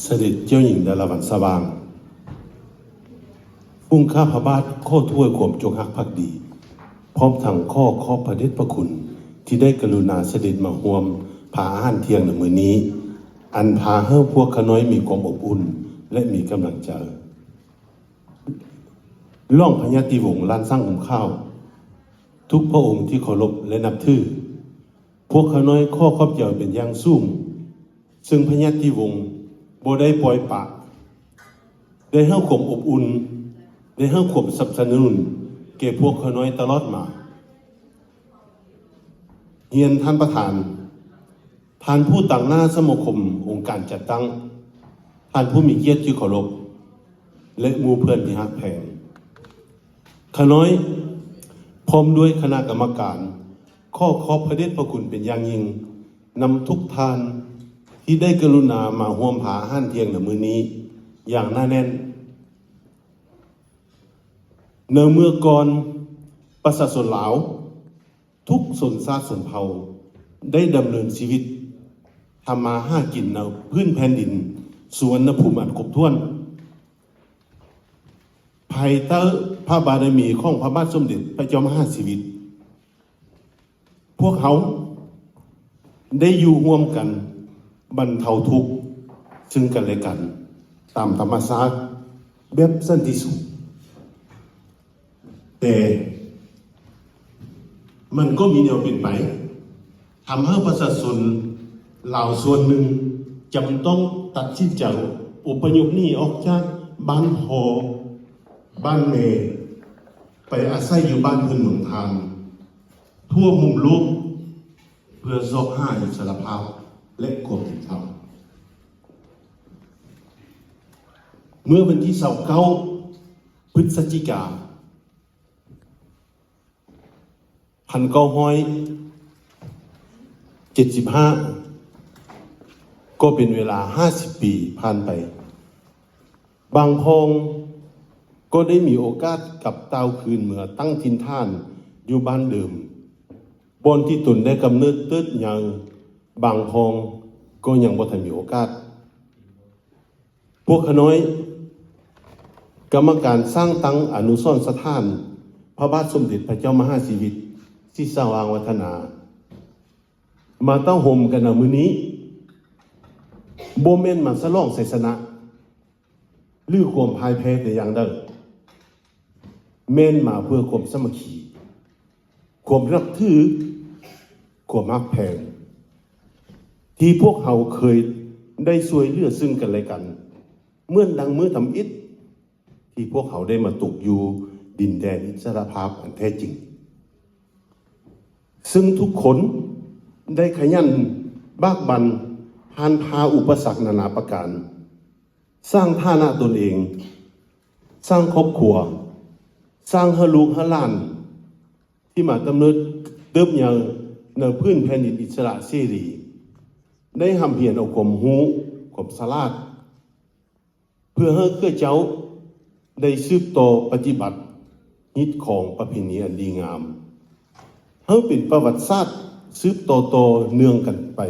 ສະເດັດເຈົ້າຍິງດາລະວັນສະຫວ່າງ, ປຸງຂ້າພະບາດຂໍຖວາຍຄວາມຈົງຮັກພັກດີ ພ້ອມທັງຂໍຂອບພະເດດພະຄຸນ ທີ່ໄດ້ກະລຸນາສະເດັດມາຮ່ວມພາອາຫານທ່ຽງໃນມື້ນີ້, ອັນພາໃຫ້ພວກຂ້ານ້ອຍມີຄວາມອົບອຸ່ນ ແລະ ມີກຳລັງໃຈ. ຮອງພະຍາດຕິວົງ ລ້ານຊ້າງຫົ່ມຂາວ, ທຸກພະອົງທີ່ເຄົາລົບ ແລະ ນັບຖື, ພວກຂ້ານ້ອຍຂໍຂອບໃຈເປັນຢ່າງສູງ ເຊິ່ງພະຍາດຕິວົງບໍ່ໄດ້ປ່ອຍປະ, ໄດ້ໃຫ້ຄວາມອົບອຸ່ນ, ໄດ້ໃຫ້ຄວາມສະໜັບສະໜູນແກ່ພວກຂ້ານ້ອຍຕະຫຼອດມາ. ຮຽນທ່ານປະທານ, ທ່ານຜູ້ຕາງໜ້າສະມາຄົມອົງການຈັດຕັ້ງ, ທ່ານຜູ້ມີກຽດທີ່ເຄົາລົບ ແລະ ໝູ່ເພື່ອນທີ່ຮັກແພງ. ຂ້ານ້ອຍ ພ້ອມດ້ວຍຄະນະກຳມະການ ຂໍຂອບພະເດດພະຄຸນເປັນຢ່າງຍິ່ງ ນຳທຸກທ່ານທີ່ໄດ້ກະລຸນາມາຮ່ວມພາອາຫານທ່ຽງໃນມື້ນີ້ຢ່າງໜາແໜ້ນ. ໃນເມື່ອກ່ອນ, ປະຊາຊົນລາວທຸກຊົນຊາດຊົນເຜົ່າໄດ້ດຳເນີນຊີວິດທຳມາຫາກິນໃນພື້ນແຜ່ນດິນສຸວັນນະພູມອັນຄົບຖ້ວນ ພາຍໃຕ້ພະບາລະມີຂອງພະບາດສົມເດັດພະເຈົ້າມະຫາຊີວິດ. ພວກເຮົາໄດ້ຢູ່ຮ່ວມກັນບັນເທົາທຸກເຊິ່ງກັນແລະກັນຕາມທຳມະຊາດແບບສັນຕິສຸກ. ແຕ່ມັນກໍມີແນວເປັນໄປ ທຳໃຫ້ປະຊາຊົນລາວສ່ວນໜຶ່ງຈຳຕ້ອງຕັດສິນໃຈອົບພະຍົບໜີອອກຈາກບ້ານພໍ່ບ້ານແມ່ ໄປອາໄສຢູ່ບ້ານເພື່ອນເມືອງທ່ານ ທົ່ວມຸມໂລກ ເພື່ອຊອກຫາອິດສະຫຼະພາບ ແລະ ຄວາມເປັນທຳ. ເມື່ອວັນທີຊາວເກົ້າ ພຶດສະຈິກາ ພັນເກົ້າຮ້ອຍເຈັດສິບຫ້າ ກໍເປັນເວລາຫ້າສິບປີຜ່ານໄປ. ບາງພອງກໍໄດ້ມີໂອກາດກັບຕ່າວຄືນເມືອຕັ້ງຖິ່ນຖານຢູ່ບ້ານເດີມ ບ່ອນທີ່ຕົນໄດ້ກຳເນີດເຕີບໃຫຍ່, ບາງພອງກໍຍັງບໍ່ທັນມີໂອກາດ. ພວກຂ້ານ້ອຍ ກຳມະການສ້າງຕັ້ງອະນຸສອນສະຖານພະບາດສົມເດັດພະເຈົ້າມະຫາຊີວິດ ສີສະຫວ່າງວັດທະນາ ມາເຕົ້າໂຮມກັນໃນມື້ນີ້ ບໍ່ແມ່ນມາສະຫຼອງໄຊຊະນະ ຫຼື ຄວາມພ່າຍແພ້ແຕ່ຢ່າງໃດ, ແມ່ນມາເພື່ອຄວາມສາມັກຄີ, ຄວາມນັບຖື, ຄວາມຮັກແພງ ທີ່ພວກເຮົາເຄີຍໄດ້ຊ່ວຍເຫຼືອເຊິ່ງກັນແລະກັນ ເໝືອນດັ່ງມື້ທຳອິດ ທີ່ພວກເຮົາໄດ້ມາຕົກຢູ່ດິນແດນອິດສະຫຼະພາບອັນແທ້ຈິງ. ເຊິ່ງທຸກຄົນໄດ້ຂະຫຍັນບາກບັ່ນຜ່ານຜ່າອຸປະສັກນານາປະການ, ສ້າງຖານະຕົນເອງ, ສ້າງຄອບຄົວ, ສ້າງໃຫ້ລູກໃຫ້ຫຼານທີ່ມາກຳເນີດເຕີບໃຫຍ່ໃນພື້ນແຜ່ນດິນອິດສະຫຼະເສລີ ໄດ້ຮ່ຳຮຽນເອົາຄວາມຮູ້, ຄວາມສະຫຼາດ, ເພື່ອໃຫ້ເຂົາເຈົ້າໄດ້ສືບຕໍ່ປະຕິບັດຮີດຄອງປະເພນີອັນດີງາມ ໃຫ້ເປັນປະຫວັດສາດສືບຕໍ່ຕໍ່ເນື່ອງກັນໄປ.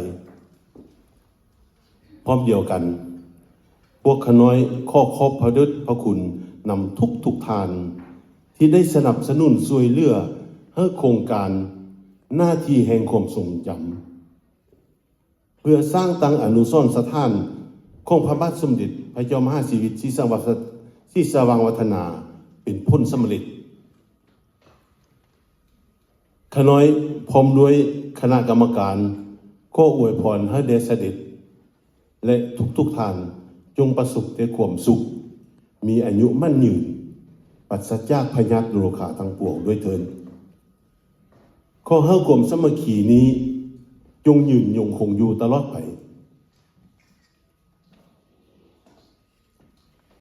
ພ້ອມດຽວກັນ, ພວກຂ້ານ້ອຍຂໍຂອບພະເດດພະຄຸນນຳທຸກໆທ່ານ ທີ່ໄດ້ສະໜັບສະໜູນຊ່ວຍເຫຼືອໃຫ້ໂຄງການໜ້າທີ່ແຫ່ງຄວາມຊົງຈຳ ເພື່ອສ້າງຕັ້ງອະນຸສອນສະຖານຂອງພະບາດສົມເດັດພະເຈົ້າມະຫາຊີວິດ ສີສະຫວ່າງ ສີສະຫວ່າງວັດທະນາ ເປັນຜົນສຳເລັດ. ຂ້ານ້ອຍພ້ອມດ້ວຍຄະນະກຳມະການ ຂໍອວຍພອນໃຫ້ແດ່ສະເດັດ ແລະ ທຸກໆທ່ານ ຈົ່ງປະສົບແຕ່ຄວາມສຸກ, ມີອາຍຸໝັ້ນຍືນ, ປາສະຈາກພະຍາດໂລຄາທັງປວງດ້ວຍເທີ້ນ. ຂໍໃຫ້ຄວາມສາມັກຄີນີ້ຈົ່ງຍືນຍົງຄົງຢູ່ຕະຫຼອດໄປ.